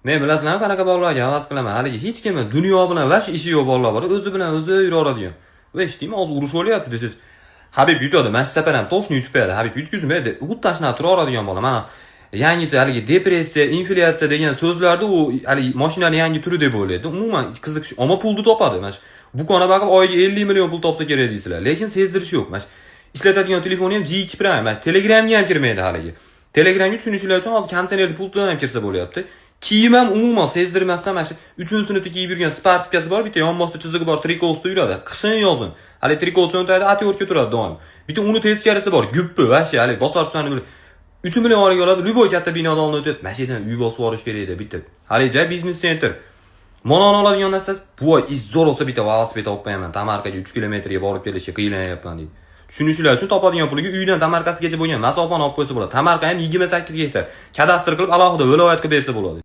Men, bilasizlarmi, qanaqa bolalarga havas qilaman? Haligi hech kimni dunyo bilan вообще ishi yo'q bolalar bor, o'zi bilan o'zi yuraveradigan. Va eshitdingmi, hozir urush bo'lyapti desangiz, "Habib yutadi, mana shu safar ham точно yutib beradi, Habib yutqizmaydi." Xuddi shunaqa turaveradigan bola. Mana yangicha haligi depressiya, inflyatsiya degan so'zlarni u haligi mashinani yangi turi deb o'ylaydi. Umuman qiziqish, ammo pulni topadi. Mana shu bukona boqib oyiga 50 million pul topsa kerak deysizlar, lekin sezdirish yo'q. Mana shu ishlatadigan telefoni ham G2 Prime, mana Telegramga ham kirmaydi haligi. Telegramga, tushunishinglar uchun, hozir konditsionerni pultidan ham kirsa bo'lyapti. Kiyim ham umuman sezdirmasdan mana shu 3-sinfda kiyib yurgan спортивка si bor, bitta yonboshda chizig'i bor trikosida yuradi. Qishin, yozin. Haligi trikos cho'ntagida отвёртка turadi doim. Bitta uni teskarisi bor, guppi, вообще haligi bosar tusani 3 million oylik oladi, любой katta binodan oldin o'tadi. Mana shu yerdan uy bosib yuborish kerak edi bitta. Haligi joy biznes центр. Mononi oladigan narsasi, voy, zo'r bo'lsa bitta velosiped olib qo'yaman. Tamarkaga 3 kilometrga borib kelishga qiynalanyapman deydi. Tushunishlar uchun, topadigan puliga uydan Tamarkasigacha bo'lgan masofani olib qo'ysa bo'ladi. Tamarqa ham 28 gektar. Kadastr qilib alohida viloyat qilib bersa bo'ladi.